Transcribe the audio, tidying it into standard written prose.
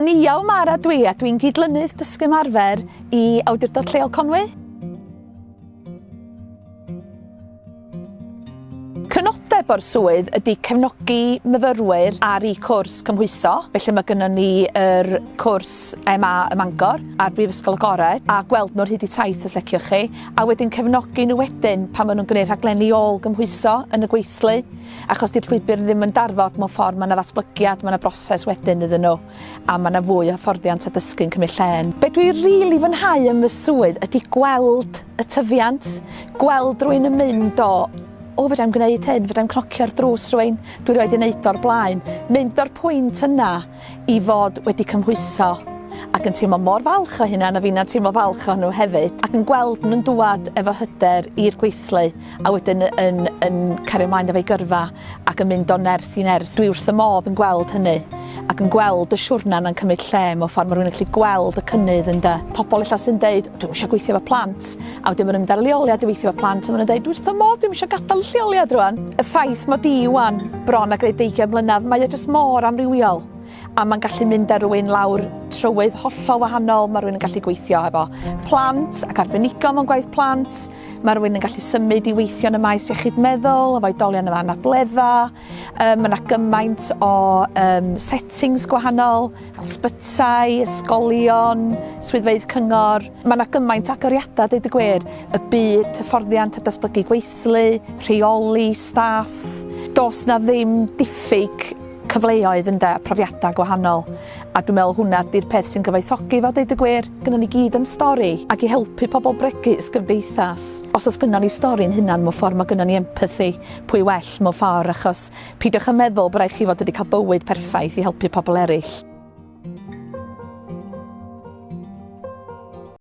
Nia O'Mara dwi a dwi'n gydlynydd dysgu ymarfer i Awdurdod Lleol Conwy. Crynodeb o'r swydd ydy cefnogi myfyrwyr ar eu cwrs cymhwyso, felly mae gynnon ni yr cwrs MA ym Mangor a'r Brifysgol Agored a gweld nhw ar hyd eu taith os leciwch chi, a wedyn cefnogi nhw wedyn pan maen nhw'n gwneud rhaglenni ôl gymhwyso yn y gweithlu. Achos 'di'r llwybr ddim yn darfod mewn ffordd, mae 'na ddatblygiad, mae 'na broses wedyn iddyn nhw, a mae 'na fwy o hyfforddiant a dysgu'n cymryd lle. Be dwi rili fwynhau yn fy swydd ydy gweld y tyfiant, gweld rwy'n yn mynd o o fedrai'm gwneud hyn, fedrai'm cnocio'r drws rwy'n, dwi rioed 'di neud o'r blaen. Mynd o'r pwynt yna i fod wedi cymhwyso ac yn teimlo mor falch o hynna, a finna'n teimlo falch ohonyn nhw hefyd, ac yn gweld nhw'n dŵad efo hyder i'r gweithlu a wedyn yn, yn cario mlaen efo'i gyrfa ac yn mynd o nerth i nerth. Dwi wrth y modd yn gweld hynny ac yn gweld y siwrna yna'n cymryd lle mewn ffordd mae rhywun yn gallu gweld y cynnydd ynde. Pobl ella sy'n deud dwi'm eisiau gweithio efo plant a wedyn maen nhw'n mynd ar leoliad i weithio efo plant a maen nhw'n deud dwi wrth y modd dwi'm eisiau gadael y lleoliad rwan. Y ffaith mod i wan bron â gwneud deugain mlynedd mae o jyst mor amrywiol a mae'n gallu mynd â rhywun lawr trywydd hollol wahanol, mae rhywun yn gallu gweithio efo plant ac arbenigo mewn gwaith plant, Mae rhywun yn gallu symud i weithio yn y maes iechyd meddwl, efo oedolion efo anableddau. Um, mae yna gymaint o um, settings gwahanol, fel sbytai, ysgolion, swyddfeydd cyngor. Mae yna gymaint agoriadau, dweud y gwir, y byd hyfforddiant a datblygu gweithlu, rheoli staff. Does na ddim diffyg cyfleoedd ynde, a profiadau gwahanol. A dwi'n meddwl hwnna 'di'r peth sy'n gyfoethogi fo deud y gwir. Gynnon ni gyd yn stori ac i helpu pobl bregus gymdeithas. Os oes gynnon ni stori'n hunan mewn ffordd mae gynnon ni empathi pwy well mewn ffordd achos peidiwch â meddwl bod rhaid chi fod wedi cael bywyd perffaith i helpu pobl eraill.